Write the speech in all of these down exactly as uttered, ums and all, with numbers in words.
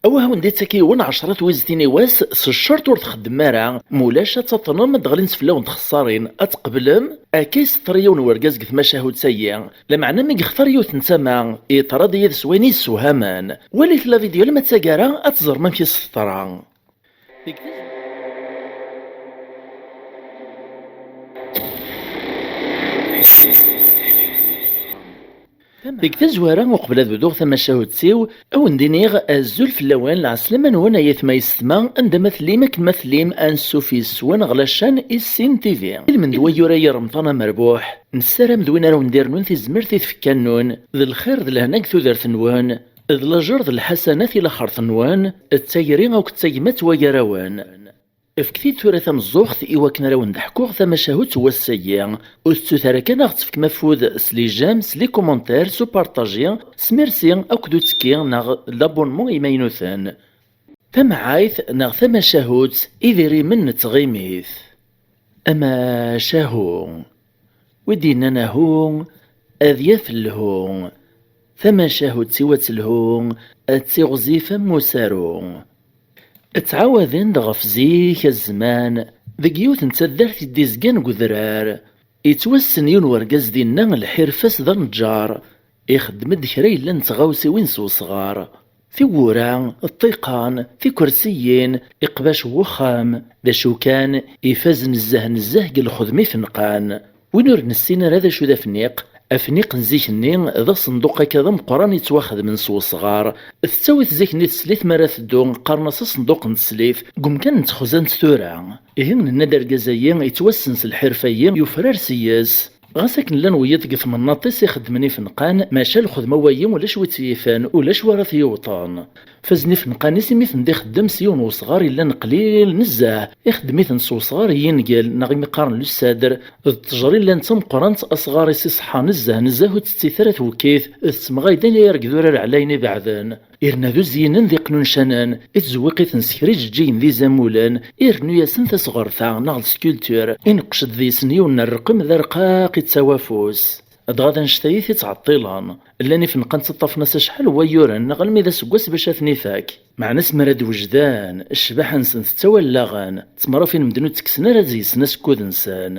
Awah, wen-d-ittak yiwen ɛecra twiztin i wass, s ccerṭ ur txeddem ara, mulac ad taṭnem ad d-ɣlint fell-awen txessarin. Ad tqeblem? Akka iseṭṭer yiwen wergaz deg tmacahut-agi. Lameɛna mi yextar yiwet n tama, yeṭṭer-d yid-s wayen i yessewhamen. Walit la vidéo alma d taggara, ad teẓrem amek i s-teḍra. Deg tazwara, uqbel ad bduɣ tamacahut-iw, ad wen-d-iniɣ azul fell-awen, lɛeslama-nwen ay atma yessetma, anda ma tellim, akken ma tellim, ansuf yes-wen ɣer la chaîne Issin T V. Ilmend wayyur-agi Remḍan amerbuḥ, nessaram d win ara wen-d-irnun tizmert i tfekka-nnun, d lxir d lehna deg tudert-nwen, d lajer d lḥasanat i laxert-nwen, d tayri akked tagmat wagar-awen. Efk-t-id tura tameẓẓuɣt i wakken ara wen-d-ḥkuɣ tamacahut n wass-agi. Ur tettut ara kan ad ɣ-tefkem afud s les j'aime, s les commentaires, s upartaji, s merci akked uttekki neɣ l'abonnement imaynuten. Tamɛayt neɣ tamacahut, idrimen n tɣimit. Amacahu. Wi d-yennan ahu, ad yaf lhu. Tamacahut-iw ad telhu, ad tiɣzif am usaru. Ttɛawaden-d ɣef zik a zzman, deg yiwet n taddart i d-izgan deg udrar. Yettwassen yiwen wergaz dinna, lḥirfa-s d aneǧǧar. Ixeddem-d kra yellan d tɣawsiwin s wesɣar. Tiwwura, ṭṭiqan, tikersiyin, iqbac n wexxam, d acu kan, ifaz nezzeh nezzeh deg lxedma ifenqan. Win ur nessin ara d acu d afniq, afniq n zik-nni d asenduq akka d ameqqran yettwaxedmen s wesɣar. Tettawi-t zik-nni teslit mi ara teddu, qqaren-as asenduq n teslit, deg umkan n texzant tura. Ihi nenna-d argaz-agi yettwassen s lḥirfa-yi, yufrar s-yes. Ɣas akken llan wiyiḍ deg tmennaḍt-is ixeddmen ifenqan, maca lxedma-wayi ulac wi tt-yifen, ulac wi ara t-yiwṭen. Fazen ifenqan-is imi ten-d-ixeddem s yiwen wesɣar yellan qlil nezzeh, ixeddem-iten s wesɣar n yingel, neɣ imi qqaren le cèdre, d ttejra yellan d tameqqrant, asɣar-is iṣeḥḥa nezzeh nezzeh, ur tettit ara twekkit, tettemɣay d ayen ay arged ur ara ɛlayen ibeɛden. Irna d uzyinen d iqnuncanen, itzewwiq-iten s kra ijeǧǧigen d izamulen, irennu-yasen tasɣert-a neɣ d sculpture, ineqqec-d deg-sen yiwen n rreqem d arqaq ittawi afus. Dɣa d anect-a i t-ittɛeṭṭilen. Llan ifenqan ttaṭṭafen-as acḥal n wayyuren neɣ almi d aseggas bac ad ten-ifak. Meɛna asmi ara d-wejden, ccbaḥa-nsen tettawi allaɣen, ttemrafin medden ur ttekksen ara deg-sen asekkud-nsen.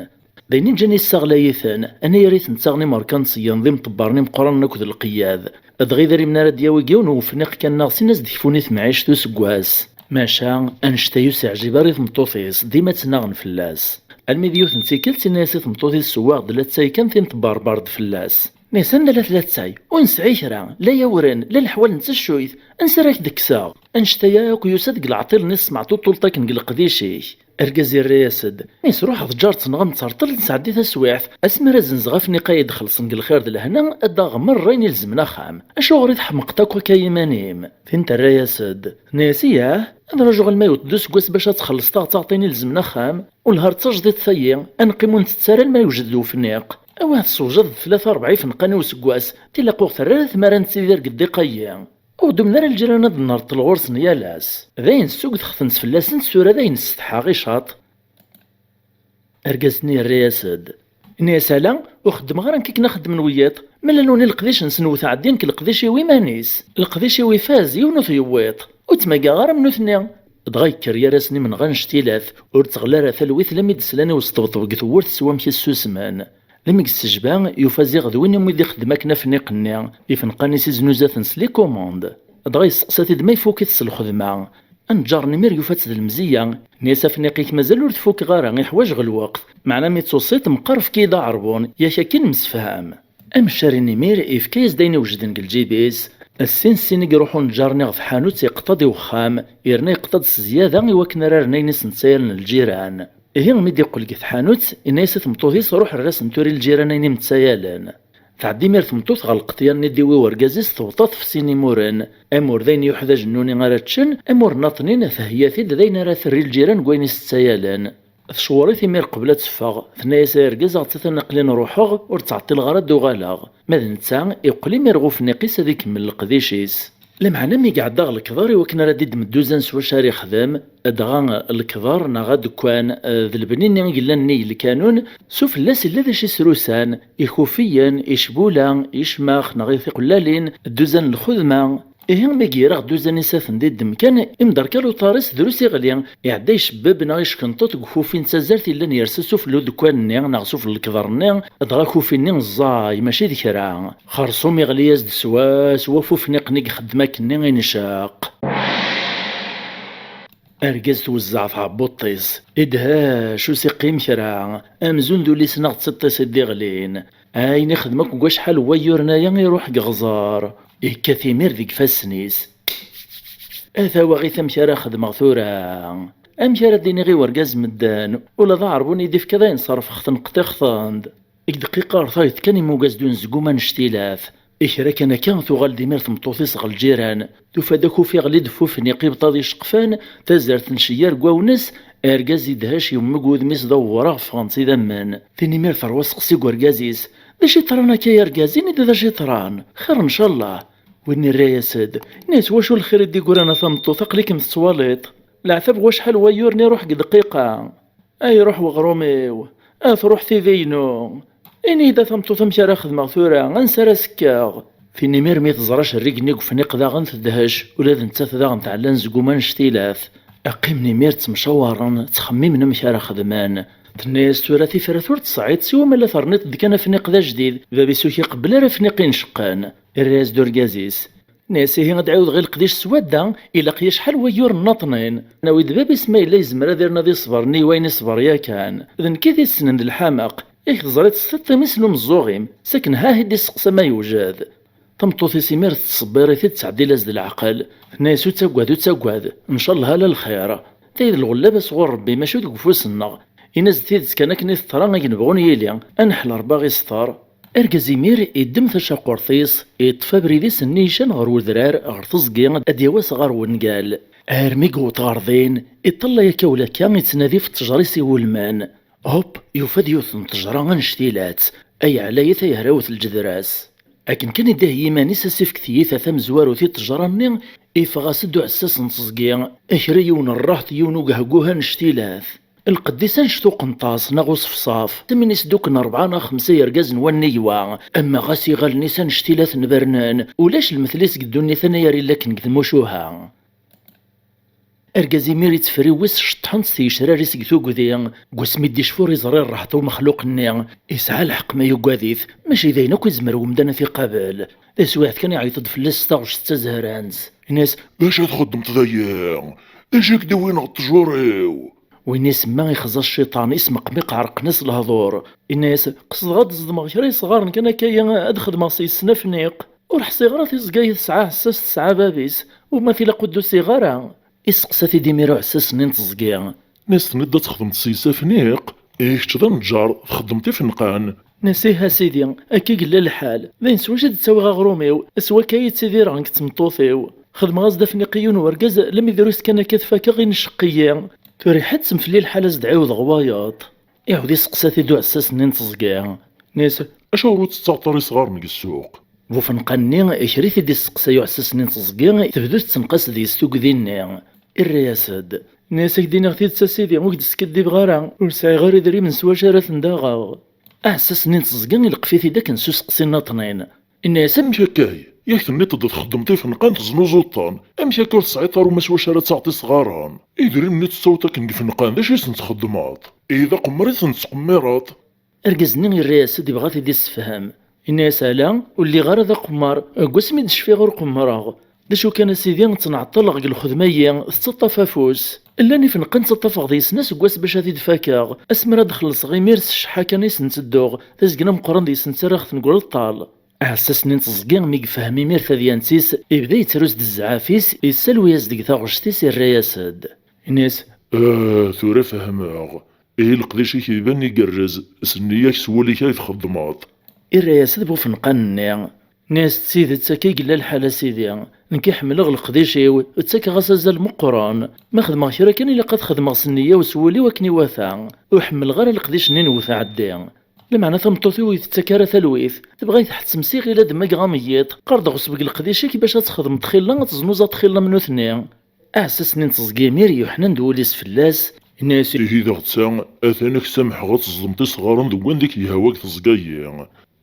D ayen i ǧǧan yessaɣlay-iten, anayer i ten-ttaɣen imerkantiyen d imṭebbaren imeqqranen akked lqeyyad. Dɣa idrimen ara d-yawi deg yiwen n wefniq kan neɣ sin ad s-d-kfun i temɛict useggas. Maca, annect-a ur s-iɛjib ara i tmeṭṭut-is, dima ttnaɣen fell-as. Almi d yiwet n tikkelt, tenna-yas i tmeṭṭut-is sewwaɣ-d lattay kan tin tebberber-d fell-as. Nni-as, anda la tlattay? Ur nesɛi kra, la yawren, la leḥwal n teccuyt, ansi ara k-d-kkseɣ? Annect-a akk yusa-d deg leɛṭil-nni tesmeɛṭuṭult akken deg leqdic-ik. Argaz irra-yas-d, mi sruḥeɣ tǧart-nneɣ am terṭelt nesɛeddi taswiɛt, asmi ara zzenzeɣ afniq ay d-xellṣen deg lxir d lehna, ad d-aɣeɣ merra ayen ilezmen axxam. Acuɣer i tḥemqeḍ akk akka iman-im? Tin terra-yas-d, tenna-yas, iyah, ad rajuɣ alma yewweḍ-d useggas bac ad txellṣeḍ aɣ-taɣeḍ ayen ilezmen axxam, wellah d tajdiṭ tayi, ad neqqim ur ntett ara alma yewjed-d ufniq. Awah tessewjadeḍ tlata rebɛa ifenqan i useggas, tilaq ur ɣ-terri ara tmara ad nettidir deg ddiq-ayi. Ur ɣ-dumen ara lǧiran ad d-nerṭel ɣur-sen yal ass. Dayen ssugdeɣ-tent fell-asent, tura dayen ssetḥaɣ icaṭ. Argaz-nni yerra-yas-d, yenna-yas, ala, ur xeddmeɣ ara nekk akken axeddem n wiyiḍ. Ma llan win i leqdic-nsen wet ɛeddi, nekk leqdic-iw iman-is. Leqdic-iw ifaz, yiwen ur t-yewwiḍ. Ur ttmagaɣ ara am nutni. Dɣa yekker gar-asen imenɣi annect-ilat, ur d-teɣli ara talwit lammi d-slan i usṭebṭeb deg tewwurt s wamek i ssusmen. Lmi yessejba, yufa ziɣ d win umi d-ixeddem akken afniq-nni, ifenqan-is iznuza-ten s les commandes. Dɣa yesteqsa-t-id ma ifuk-it s lxedma. Aneǧǧar-nni mi yufa-tt d lemziyya, yenna-yas, afniq-ik mazal ur t-fukeɣ ara, iḥwaǧ ɣer lweqt. Meɛna mi d-tusiḍ, meqqar efk-iyi-d aɛerbun, yak akin nemsefham. Ameccar-nni imir yefka-yas-d ayen iwejden deg lǧib-is. Sin sin i iruḥ uneǧǧar-nni ɣer tḥanut, yeqḍa-d i wexxam, yerna yeqḍa-d s zzyada i wakken ara rren ayen i s-nettayalen lǧiran. Ihi mi d-iqqel deg tḥanut, yenna-yas i tmeṭṭut-is, ruḥ err-asen tura i lǧiran ayen i m-ttayalen. Tɛedda imir tmeṭṭut ɣer lqeḍyan-nni d-iwi urgaz-is, tebṭa tefsin imuren. Amur d ayen yuḥdajen nuni ara ččen, amur nnaṭnin theyya-t-id d ayen ara terr i lǧiran deg wayen i s-ttayalen. Tcewwer-it imir qbel ad teffeɣ. Tenna-yas, ay argaz, aɣ-tt-atan aql-in ruḥeɣ, ur ttɛeṭṭileɣ ara ad d-uɣaleɣ. Ma d netta, iqqel imir ɣer ufniq-is ad ikemmel leqdic-is. Lameɛna mi iɛedda ɣer lekḍer i wakken ara d-iddem dduzan s wacu ara ixdem, dɣa lekḍer neɣ adekkan, eh, d lebni-nni i yellan nnig lkanun, s ufella-s illa d acu isrusan, ikufiyen, icbula, icmax neɣ tiqellalin, dduzan n lxedma, Ihi, mi g-yerra ɣ dduzan isaten d iddem kan, imderkal uṭar-is drus iɣli, iɛedda icebbeb neɣ ickenṭeṭ deg ukufi n tazart yellan yersa sufell udekkan-nni neɣ sufell lekḍer-nni, dɣa akufi-nni ẓẓay, mačči d kra. Xerṣum iɣli-yas-d swaswa ɣef ufniq-nni i ixeddem akkenni ineccaq. Argaz twezzeɛ tɛebbuḍt-is, idhec, ur s-iqqim kra, amzun d ul-is neɣ d tiṭ-is i d-iɣlin. Ayen ixdem akk deg wacḥal n wayyuren aya iruḥ deg iɣẓer, ikkat imir deg ifassen-is. A tawaɣit, amek ara xedmeɣ tura? Amek ara d-iniɣ i urgaz medden? Ula d aɛerbun i d-ifka d ayen ṣerfeɣ-ten qṭiɣ-ten-d. Deg dqiqa ɣer tayeḍ kan, immug-as-d unezgum annect-ilat. I kra kan akka, tuɣal-d imir tmeṭṭut-is ɣer lǧiran. Tufa-d akufi iɣli-d ɣef ufniq, ibṭaḍ iceqfan, tazart n ceyya deg wawnes, argaz idhec, yemmug wudem-is d awewraɣ, ffɣen-tt idammen. Tin imir terwa seqsi deg urgaz-is: "D acu yeḍran akka ay argaz? Ini-d d acu yeḍran! Xir ncallah!" Win irra-yas-d, yenna-yas: "Wacu lxir i d-igran a tameṭṭut? Aql-ikem tettwaliḍ. Leɛtab n wacḥal n wayyuren iruḥ deg dqiqa." "Ay ruḥ weɣrum-iw, a truḥ tidi-inu. Ini-yi-d a tameṭṭut, amek ara xedmeɣ tura, ansi ara s-kkeɣ?" Tin imir mi teẓra acerrig-nni deg ufniq daɣen tedhec, ula d nettat daɣen tɛella anezgum annect-ilat. Qqimen imir ttemcawaren, ttxemmimen amek ara xedmen. Tenna-yas: "Tura tifrat ur tesɛiḍ, siwa ma la terniḍ-d kan afniq d ajdid, bab-is ur k-iqebbel ara afniq inceqqen." Irra-yas-d urgaz-is: "Nniɣ-as ihi ad d-ɛiwdeɣ i leqdic s wadda, ilaq-iyi acḥal n wayyuren nniḍnin. Nawi-d bab-is ma yella yezmer ad irnu ad iṣber nnig wayen iṣber yakan. D nekk i t-issnen d lḥameq. Yak teẓriḍ s tiṭ-im-is n umeẓẓuɣ-im, s akken ha i d-isteqsa ma yewjed." Tameṭṭut-is imir tettṣebbir-it-id, tettɛeddil-as-d leɛqel. Tenna-yas: "Ur ttaggad, ur ttaggad, ncallah ala lxir. Tayi d lɣellaba sɣur Rebbi, mačči deg ufus-nneɣ. Ini-as-d tidet kan akken i teḍra, ayen nebɣu ad yili, ad neḥl Rebbi a ɣ-iseṭṭer." Argaz imir iddem tacaqurt-is, iṭṭef abrid-is nnican ɣer udrar, ɣer teẓgi, ad d-yawi asɣar n wungal. Armi yewweḍ ɣer din, iṭṭalay akka u lakka, ittnadi ɣef ttejra-s iwulmen. Hop, yufa-d yiwet n ttejra annect-ilat, ay ɛlayet ay hrawet lǧedra-s. Akken kan idehhi iman-is ad s-ifk tiyita tamezwarut i ttejra-nni, iffeɣ-as-d uɛessas n teẓgi, akra yiwen n rreḥt, yiwen ugehguh annect-ilat. Lqedd-is annect uqenṭas neɣ uṣefṣaf, tamin-is dukken rebɛa neɣ xemsa yergazen wannig wa, ama ɣas iɣallen-is annect-ilat nbernen, ulac lmetl-is deg ddunit anayer illa akken deg tmucuha. Argaz imir ittefriwis, ceṭṭḥent tgecrar-is deg tugdi. Deg wasmi d-icfur iẓri rreḥt umexluq-nni, isɛa lḥeqq ma yugad-it, mačči d ayen akk izmer wemdan ad t-iqabel. Taswiɛt kan iɛeyyeḍ-d fell-as s taɣect d tazehranzt. Ini-as: "D acu ad txeddmeḍ dayi? D acu i k-d-iwwin ɣer ttjur-iw?" Win isemma ixẓa cciṭan, ismeqmiq ɛerqen-as lehdur. Ini-as: "Qesdeɣ ad d-ẓedmeɣ kra yesɣaren kan akka-yi ad xedmeɣ s yes-sen afniq. Ur ḥṣiɣ ara tiẓgi-yi tesɛa aɛessas tesɛa bab-is, u ma tilaq ur d-usiɣ ara?" Isteqsa-t-id imir uɛessas-nni n teẓgi. Nniɣ-as: "Tenniḍ-d ad txedmeḍ s yes afniq? Ihi kečč d aneǧǧar, txeddmeḍ ifenqan." Nniɣ-as: "Ih a sidi, akka i yella lḥal. D ayen s wacu i d-ttawiɣ aɣrum-iw, s wakka i ttidireɣ nekk d tmeṭṭut-iw. Xedmeɣ-as-d afniq i yiwen wergaz, lemmer drus kan akka t-fakeɣ inceq-iyi. Tura iḥettem fell-i lḥal ad s-d-ɛiwdeɣ wayeḍ." Iɛawed isteqsa-t-id uɛessas-nni n teẓgi. Nniɣ-as: "Acuɣer ur tettaɣeḍ ara isɣaren deg ssuq?" Bu ufenqan-nni, kra i t-id-isteqsay uɛessas-nni n teẓgi, tebdu tettenqas deg-s tugdi-nni. Irra-yas-d. Nniɣ-as: "Ad k-d-iniɣ tidet a sidi, ur k-d-skiddibeɣ ara, ur sɛiɣ ara idrimen s wacu ara ten-d-aɣeɣ." Aɛessas-nni n teẓgi ileqqef-it-id akken s useqsi nniḍnin. Inna-yas: "Amek akka? Yak tenniḍ-d txeddmeḍ ifenqan, teznuzuḍ-ten. Amek akka ur tesɛiḍ ara uma s wacu ara taɣeḍ isɣaren? Idrimen i tettawiḍ akken deg ifenqan, d acu i sen-txeddmeḍ? Ihi d aqemmer i ten-tettqemmireḍ?" Argaz-nni irra-yas-d, ibɣa ad t-id-issefhem. Inna-yas: "Ala, ur lliɣ ara d aqemmar. Deg wasmi d-cfiɣ ur qemmreɣ. D acu kan a sidi, ttneɛṭaleɣ deg lxedma-yi, tettaṭṭaf afus. Llan ifenqen ttaṭṭafeɣ deg-sen aseggas bac ad t-id-fakeɣ. Asmi ara d-xellṣeɣ imir s cceḥḥa kan i sen-ttedduɣ, d azgen ameqqran deg-sen ttarraɣ-ten deg ureṭṭal." Aɛessas-nni n teẓgi mi yefhem imir tadyant-is, ibda yettru s zzɛaf-is, yessalwi-yas deg taɣect-is, irra-yas-d. Inna-yas: "Ah, tura fehmeɣ. Ihi leqdic-ik iban igerrez, s nniya-k s wul-ik ay txeddmeḍ." Irra-yas-d bu ufenqan-nni. Nniɣ-as: "D tidet, akka i yella lḥal a sidi. Nekk i ḥemmleɣ leqdic-iw, ttakeɣ-as azal meqqren. Ma xedmeɣ kra kan ilaq ad xedmeɣ s nniya-w s wul-iw akken iwata. Ur ḥemmleɣ ara leqdic-nni n wetɛeddi. Lameɛna tameṭṭut-iw ur yi-tettak ara talwit. Tebɣa ad yi-tḥettem s iɣil ad mmageɣ am yiḍ. Qqar-d ɣeṣb deg leqdic-ik bac ad txedmeḍ xilla, ad teznuzaḍ xilla am nutni." Aɛessas-nni n teẓgi imir yuḥnen-d wul-is fell-as, inna-yas: "Ihi d aɣetta, atan ad k-samḥeɣ ad teẓdemeḍ isɣaren deg wanda i k-yehwa deg teẓga-yi.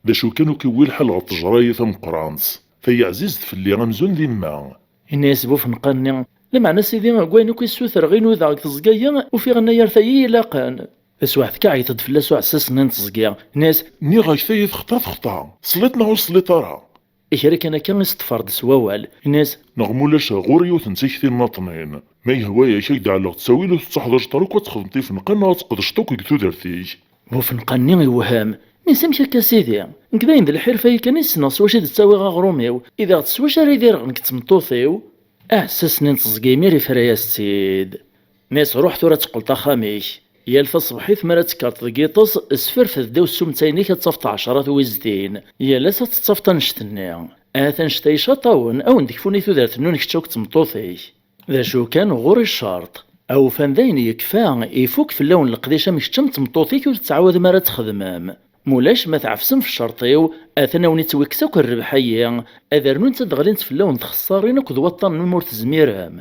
D acu kan ur k-iwwi lḥal ɣer ttejra-yi tameqqrant." Tayi ɛzizet fell-i amzun d imma. Yenna-yas bufenqan-nni: Lameɛna sidi, deg wayen akk i ssutreɣ i nudaɣ deg teẓgi-a, ufiɣ annayer tayi ilaqen. Taswiɛt kan, ɛeyyeḍ-d fell-as uɛessas-nni n teẓgi, yenna-yas: Nniɣ-ak tayi texṭa, texṭa. Tesliḍ neɣ ur tesliḍ ara? Kra kan akka i s-ṭṭfeɣ-d s wawal, yenna-yas: Neɣ mulac ɣur-i yiwet n tikti nniḍen. Ma yehwa-yak, ad k-d-ɛelleɣ ttawil, ur tettaḥdaceḍ ara akk ad txedmeḍ ifenqan neɣ ad tqedceḍ akk deg tudert-ik. Bufenqan-nni iwhem. Nni-as: Amek akka, a sidi? Nekk dayen d lḥirfa-yi kan i ssneɣ s wacu i d-ttawiɣ aɣrum-iw, i daɣ s wacu ara idireɣ nekk d tmeṭṭut-iw? Aɛessas-nni n teẓgi imir ifra-yas-tt-id. Nni-as: Ruḥ tura ad teqqleḍ axxam-ik. Yal taṣebḥit mi ara tekkreḍ deg yiṭes, sferfed ddaw ssumta-inek ad tafeḍ ɛecra twiztin. Yal ass ad tettafeḍ annect-nni. Ahat annect-a icaṭ-awen, ad wen-d-kfun i tudert-nwen kečč akked tmeṭṭut-ik. D acu kan, ɣur-i ccerṭ. Awufan dayen yekfa, ifuk fell-awen leqdic am kečč am tmeṭṭut-ik ur tettɛawadem ara ad txedmem. Mulac ma tɛefsem f ccerṭ-iw, atan a wen-ittwikkes akk rrbeḥ-ayi, ad rnunt ad d-ɣlint fell-awen txessarin akked waṭṭanen umi ur tezmirem.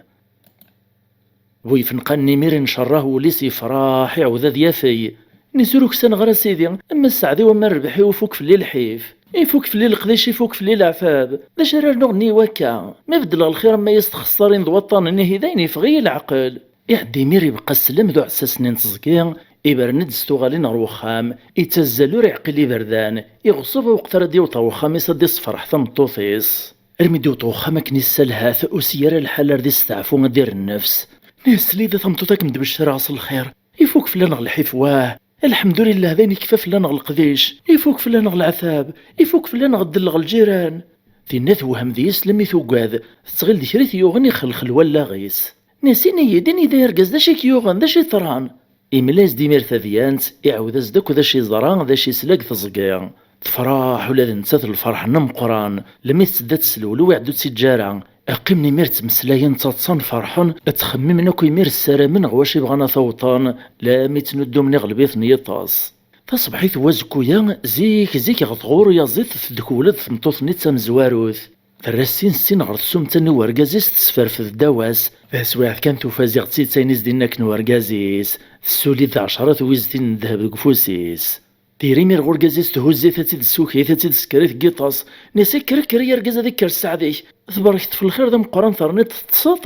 Bu ifenqan-nni imir incerrah wul-is yefreḥ, iɛawed ad yafeg. Nni-as: Ur uksaneɣ ara sidi, ama sseɛd-iw ama rrbeḥ-iw ifuk fell-i lḥif. Ifuk fell-i leqdic, ifuk fell-i leɛtab. D acu ara rnuɣ nni i wakka? Ma beddleɣ lxir am wayes txessarin d waṭṭanen, ihi dayen yeffeɣ-iyi leɛqel. Iɛedda imir ibeqqa sslam d uɛessas-nni n teẓgi, ibren-d s tuɣalin ɣer wexxam, ittazzal ur iɛqil iberdan, iɣṣeb aweqt ara d-yaweḍ ɣer wexxam-is ad d-issefreḥ tameṭṭut-is. Armi d-iwweḍ wexxam akken issalhat, ur s-yerra lḥal ar d isteɛfu ad d-irr nnefs. Nni-as: Slidet a tameṭṭut, ad kem-d-beccreɣ s lxir. Ifuk fell-aneɣ lḥif, wah! Lḥemdulillah, d ayen ikfa fell-aneɣ leqdic. Ifuk fell-aneɣ leɛtab. Ifuk fell-aneɣ ddel ɣer lǧiran. Tinna tewhem deg-s lemmi tugad, tettɣil d kra i t-yuɣen, ixelxel wallaɣ-is. Nni-as: Ini-yi-d, ini-d ay argaz, d acu i k-yuɣen, d acu i yeḍran? Imla-as-d imir tadyant, iɛawed-as-d akk d acu yeẓra, d acu yesla deg teẓgi. Tefreḥ ula d nettat lferḥ-nni ameqqran, lemmi tettedda tesselwel ur iɛeddu tt-iǧǧa ara. Qqimen imir ttmeslayen, ttaḍsan, ferḥen, ttxemmimen akk imir ssaramen ɣer wacu i bɣan ad t-awḍen, lammi ttnuddumen iɣelb-iten yiṭes. Taṣebḥit n wazekku-ya, zik zik ɣer tɣuri yaẓit, teddekwel-d tmeṭṭut-nni d tamezwarut. Terra sin sin ɣer tsumta-nni n urgaz-is, tesferfed ddaw-as. Taswiɛt kan tufa ziɣ d tidet ayen i s-d-inna akken urgaz-is, tessuli-d ɛecra twiztin n ddheb deg ufus-is. Tiri imir ɣer urgaz-is, thuzz-it, ad tt-id-tessuki, ad tt-id-tessker-it deg yiṭes. Nni-as: Kker, kker ay argaz, ad ikker sseɛd-ik. Tberkeḍ f lxir d ameqqran, terniḍ teṭṭseḍ.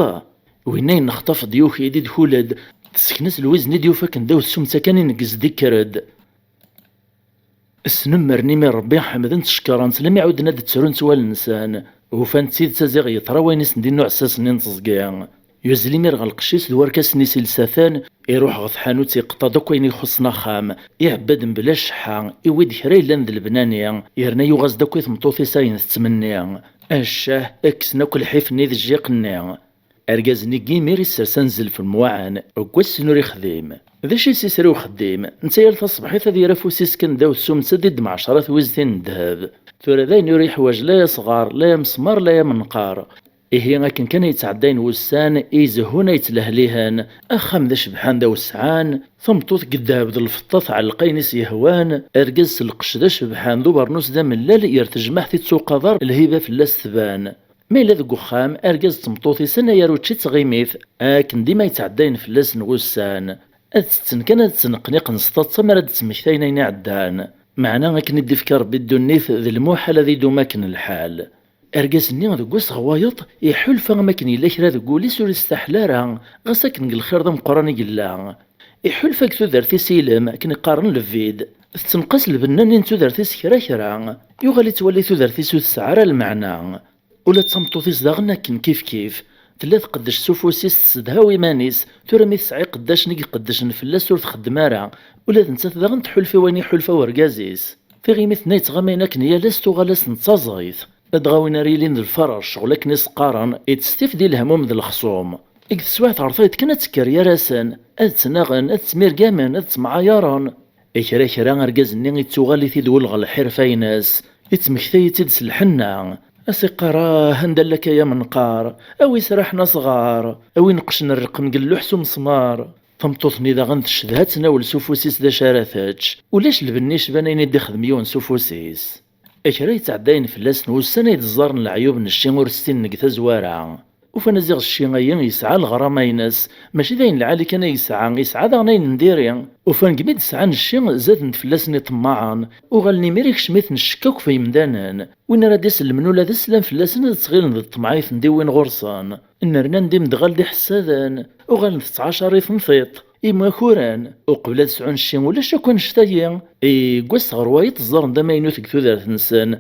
Winna yennexṭaf-d, yuki-d, idkul-d. Tesken-as lwiz-nni d-yufa akken ddaw tsumta kan, ineggez-d, ikker-d. Snemmren imir Rebbi, ḥemden-t, cekkren-t, lammi ɛudden ad d-ttrun s wallen-nsen. Ufan d tidet a ziɣ yeḍra wayen i sen-d-inna uɛessas-nni n teẓgi. Yuzzel imir ɣer lqecc-is d warkasen-is ilsa-ten, iruḥ ɣer tḥanut, iqeṭṭa-d akk ayen ixuṣṣen axxam, iɛebba-d mebla cceḥḥa, iwwi-d kra yellan d lebnani, yerna yuɣ-as-d akk i tmeṭṭut-is ayen tettmenni. Accah, kksen akk lḥif-nni d jjiq-nni. Argaz-nni deg yimir issers anzel f lemwaɛen, deg wass-n ur ixdim. D acu i s-isra uxeddim? Netta yal taṣebḥit ad yerr afus-is kan ddaw tsumta ad d-iddem ɛecra twiztin n ddheb. Tura dayen ur yeḥwaǧ la asɣar, la amesmar, la amenqar. Ihi akken kan ay ttɛeddayen wussan, i izehhun ay ttlehlihen, axxam d acebḥan d awesɛan, tameṭṭut deg ddheb d lfeṭṭa tɛelleq ayen i s-yehwan, argaz s lqecc d acebḥan d ubernus d amellal, ger tejmaɛt ittuqader, lhiba fell-as tban. Ma yella deg uxxam, argaz d tmeṭṭut-is anayer učči d tɣimit, akken dima yettɛeddayen fell-asen wussan. Ad tetten kan ad ttneqniqen s taḍsa mi ara d-ttmektayen ayen iɛeddan. Meɛna akken i d-ifka Rebbi ddunit, d lmuḥal ad idum akken lḥal. Argaz-nni deg wass ɣer wayeḍ, iḥulfa am akken yella kra deg wul-is ur istaḥla ara, ɣas akken deg lxir d ameqqran i yella. Iḥulfa deg tudert-is ilem, akken i qqaren le vide. Tettenqas lbenna-nni n tudert-is kra kra. Yuɣal ittwali tudert-is ur tesɛi ara lmeɛna. Ula d tameṭṭut-is daɣen akken kifkif. Tella tqeddec s ufus-is, tessedhaw iman-is, tura mi tesɛa iqeddacen i iqeddcen fell-as ur txeddem ara. Ula d nettat daɣen tḥulfa i wayen iḥulfa urgaz-is. Tiɣimit-nni yettɣamayen akken yal ass tuɣal-asen d taẓayt. Ladɣa win ara yilin d lfarar ccɣel akken i s-qqaren, ittseftif di lehmum d lexṣum. Deg teswiɛt ɣer tayeḍ kan ad tekker gar-asen, ad ttnaɣen, ad ttmirgamen, ad ttemɛayaren. Kra kra argaz-nni ittuɣal-it-id wul ɣer lḥirfa-ines, ittmektay-itt-id s lḥenna. A s-iqqar: "Ah, anda llak ay amenqar, a wi sraḥen asɣar, a wi neqqcen rreqm deg lluḥ s umesmar." Tameṭṭut-nni daɣen tecedha ad tnawel s ufus-is d acu ara tečč. Ulac lbenni yecban ayen i d-ixdem yiwen s ufus-is. Kra yettɛeddayen fell-asen wussan ay d-ẓẓaren leɛyub n cci ur ssinen deg tazwara. Ufan aziɣ cci-ayi yesɛa leɣrama-ines, mačči d ayen lɛali kan ay yesɛa, yesɛa daɣen ayen n diri. Ufan deg mi d-sɛan cci, zaden-d fell-asen iṭemmaɛen, uɣalen imir ikcem-iten ccek akk f yemdanen. Win ara d-isellmen ula d slan fell-asen ad ttɣilen d ṭṭmeɛ i ten-d-iwin ɣur-sen. Nnernan d imedɣal d iḥessaden, uɣalen tettɛacar-iten tiṭ, imakuren, uqbel ad sɛun cci ulac akk annect-ayi. Deg wass ɣer wayeḍ ẓẓaren-d amaynut deg tudert-nsen.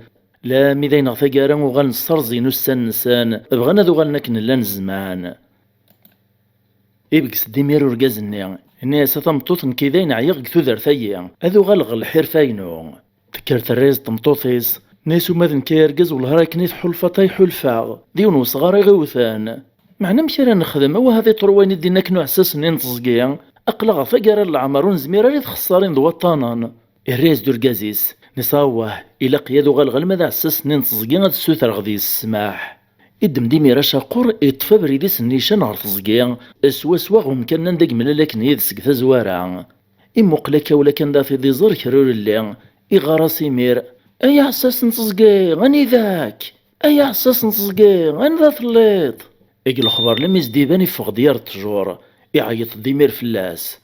Lami d ayneɣ taggara uɣalen sserẓin ussan-nsen, bɣan ad uɣalen akken llan zzman. Ibges-d imir urgaz-nni, yenna-yas: "A tameṭṭut, nekk i dayen ɛyiɣ deg tudert-ayi, ad uɣaleɣ ɣer lḥirfa-inu." Tekker terra-yas tmeṭṭut-is, tenna-yas: "Uma d nekk ay argaz, wellah ar akken i tḥulfaḍ ay ḥulfaɣ, d yiwen wesɣar i ɣ-iwten. Meɛna amek ara nexdem? Awah ad iṭru wayen i d-inna akken uɛessas-nni n teẓgi, aql-aɣ ɣer taggara n leɛmer ur nezmir ara i txessarin d waṭṭanen." Irra-yas-d urgaz-is, nni-s: "Awah, ilaq-iyi ad uɣaleɣ alma d aɛessas-nni n teẓgi ad ssutreɣ deg-s ssmaḥ." Iddem-d imir acaqur, iṭṭef abrid-is nnican ɣer teẓgi, swaswa ɣer umkan anda i yemlal akken yid-s deg tazwara. Imuqel akka ula kan d afid iẓer kra ur illi, iɣar-as imir: "Ay aɛessas n teẓgi, anida-k? Ay aɛessas n teẓgi, anda telliḍ?" Deg lexbar lmi s-d-iban iffeɣ-d yir ṭṭjur, iɛeyyeṭ-d imir fell-as.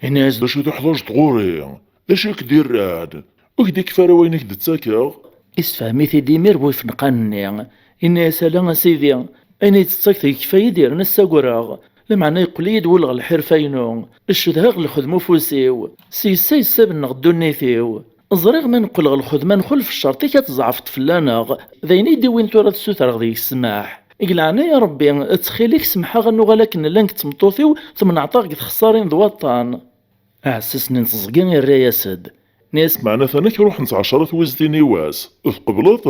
Ini-as: "D acu tuḥwaǧeḍ ɣur-i? D acu i k-d-irran? Ur k-d-ikfi ara wayen i k-d-ttakeɣ?" Issefhem-it-id imir bu ifenqan-nni. Yenna-yas: "Ala a sidi, ayen i d-tettakeḍ yekfa-yi-d yerna ssagreɣ. Lameɛna yeqqel-iyi-d wul ɣer lḥirfa-inu. Ccedhaɣ lxedma ufus-iw. S yessa yessabenneɣ ddunit-iw. Ẓriɣ ma neqqel ɣer lxedma nxulef ccerṭ-ik ad tzeɛfeḍ fell-aneɣ. D ayen i d-iwin tura ad ssutreɣ deg-k ssmaḥ. Deg leɛnaya Rebbi, ttxil-k semḥ-aɣ ad nuɣal akken nella nekk d tmeṭṭut-iw, temneɛṭ-aɣ deg txessarin d waṭṭan." Aɛessas-nni n teẓgi irra-yas-d, nni-as: "Meɛna atan ak ruḥent ɛecra twiztin i wass, tqebleḍ?"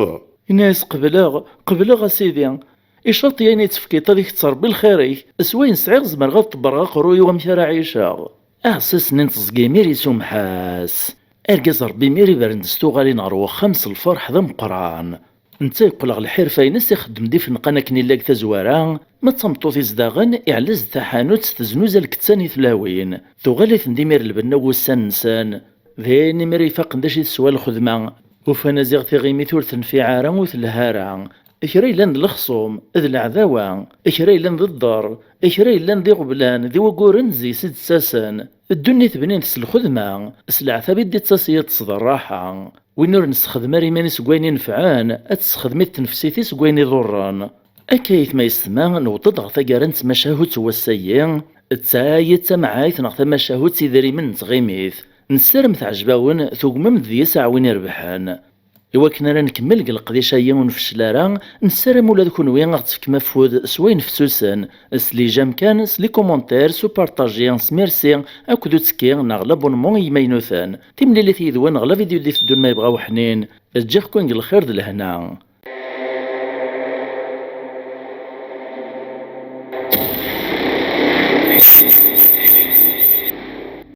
Yenna-yas: "Qebleɣ, qebleɣ a sidi. Icaṭ-iyi ayen i d-tefkiḍ ad ikett Rebbi lxir-ik, s wayen sɛiɣ zemreɣ ad ṭebbreɣ aqerruy-iw amek ara ɛiceɣ." Aɛessas-nni n teẓgi imir isumeḥ-as. Argaz Rebbi imir ibren-d s tuɣalin ɣer wexxam s lferḥ d ameqqran. Netta yeqqel ɣer lḥirfa-ines, ixeddem-d ifenqan akken illa deg tazwara, ma d tameṭṭut-is daɣen, iɛellez-d taḥanut teznuza lkettan i tlawin. Tuɣal-iten-d imir lbenna n wussan-nsen. Din imir ifaqen d acu i teswa lxedma. Ufan aziɣ tiɣimit ur tenfiɛ ara, ur telha ara. Kra yellan d lexṣum, d leɛdawa, kra yellan d dder, kra yellan d iɣeblan, d iwagguren zik i d-ttasen. Ddunit bnin-t s lxedma, s leɛtab i d-ittas yiṭes d rraḥa. Win ur nessexdem ara iman-is deg wayen inefɛen, ad tessexdem-it tnefsit-is deg wayen iḍurren. Akka aytma yessetma, newweḍ-d ɣer taggara n tmacahut n wass-agi. D ta i d tamɛayt neɣ tamacahut s idrimen n tɣimit. Nessaram teɛjeb-awen, tugmem-d deg-s aɛwin irebḥen. I wakken ara nkemmel deg leqdic-agi ur nfeccel ara, nessaram ula d kenwi ad ɣ-tefkem afud s wayen fessusen, s les j'aime kan, s les commentaires, s upartaji, s merci, akked uttekki neɣ l'abonnement i yimaynuten. Timlilit yid-wen ɣer la vidéo d-iteddun ma yebɣa uḥnin. Ǧǧiɣ-ken deg lxir d lehna.